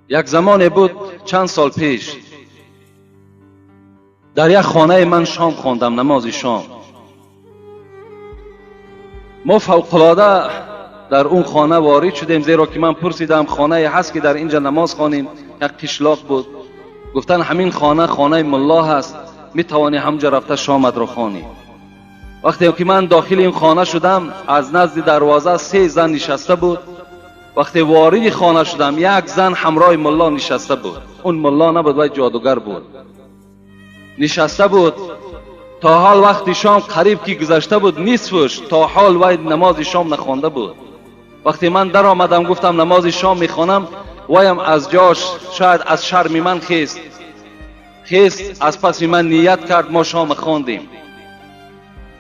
Як замоне буд, чанд сол пеш, дар як хонаи ман шом хондам, намози шом. Мо фавқулода дар он хона ворид шудем, зеро ки ман пурсидам, хонае ҳаст, ки дар инҷа намоз хонем? Як қишлоқ буд. Гуфтанд, ҳамин хона хонаи мулло ҳаст, метавонӣ ҳамҷа рафта шоматро хонӣ. Вақте ки ман дохили ин хона шудам, аз назди дарвоза се зан нишаста буд. Вақте вориди хона шудам, як зан ҳамроҳи мулло нишаста буд. Он мулло набуд, вай ҷодугар буд, нишаста буд. То ҳол вақти шом қариб ки гузашта буд нисфуш, то ҳол вай намози шом нахонда буд. Вақте ман даромадам, гуфтам, намози шом мехонам, ваям аз ҷош, шояд аз шарми ман, хест, хест, аз паси ман ният кард. Мо шома хондем.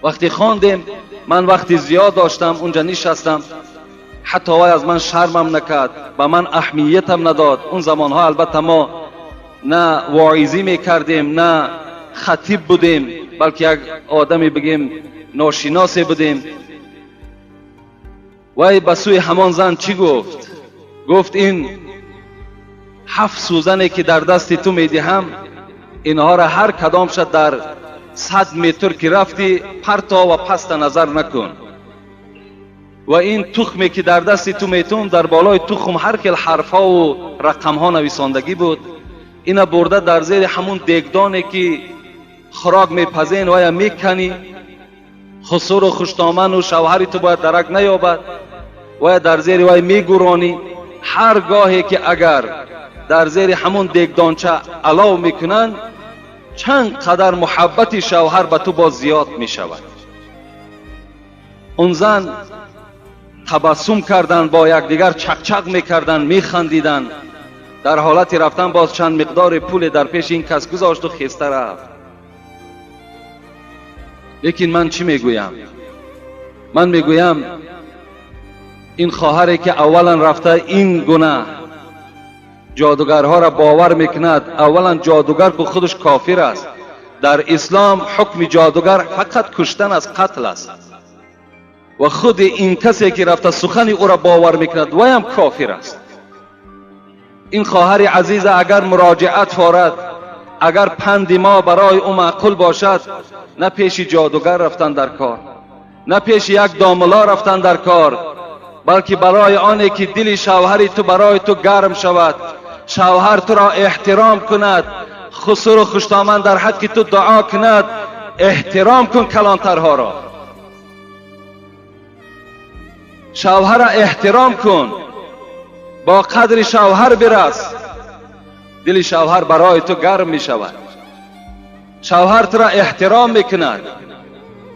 Вақте хондем, ман вақти зиёд доштам, унҷа нишастам. Ҳатто вай аз ман шармам накард, ба ман аҳамиятам надод. Он замонҳо албатта мо на воизӣ мекардем, на хатиб будем, балки як одаме, бигем, ношиносе будем. Вай ба сӯи ҳамон зан чӣ гуфт? Гуфт, ин ҳафт сӯзане, ки дар дасти ту медиҳам, инҳоро ҳар кадомша дар 100 метр ки рафтӣ, парто ва паста назар накун. Ва ин тухме, ки дар дасти ту метум, дар болои тухм ҳар хел ҳарфҳову рақамҳо нависондагӣ буд. Ина бурда дар зери ҳамун дегдоне, ки хӯрок мепазен, вая меканӣ. Хусуру хуштоману шавҳари ту бояд дарак наёбад. Вая дар зери вай мегуронӣ. Ҳар гоҳе ки агар дар зери ҳамун дегдонча алов мекунанд, чанд қадар муҳаббати шавҳар ба ту боз зиёд мешавад. Он зан табассум карданд, бо якдигар чақчақ мекарданд, механдиданд. Дар ҳолати рафтан боз чанд миқдори пуле дар пеши ин кас гузошту хеста рафт. Лекин ман чӣ мегӯям? Ман мегӯям, ин хоҳаре, ки аввалан рафта ин гуна ҷодугарҳоро бовар мекунад, аввалан ҷодугар ку худаш кофир аст. Дар ислом ҳукми ҷодугар фақат куштан аст, қатл аст. Ва худи ин касе, ки рафта сухани ӯро бовар мекунад, ваям кофир аст. Ин хоҳари азиза агар муроҷиат форад, агар панди мо барои ӯ маъқул бошад, на пеши ҷодугар рафтан дар кор, на пеши як домулло рафтан дар кор, балки барои оне ки дили шавҳари ту барои ту гарм шавад, шавҳар туро эҳтиром кунад, хусуру хуштоман дар ҳаққи ту дуо кунад, эҳтиром кун калонтарҳоро, шавҳара эҳтиром кун, бо қадри шавҳар бирас, дили шавҳар барои ту гарм мешавад, шавҳар туро эҳтиром мекунад.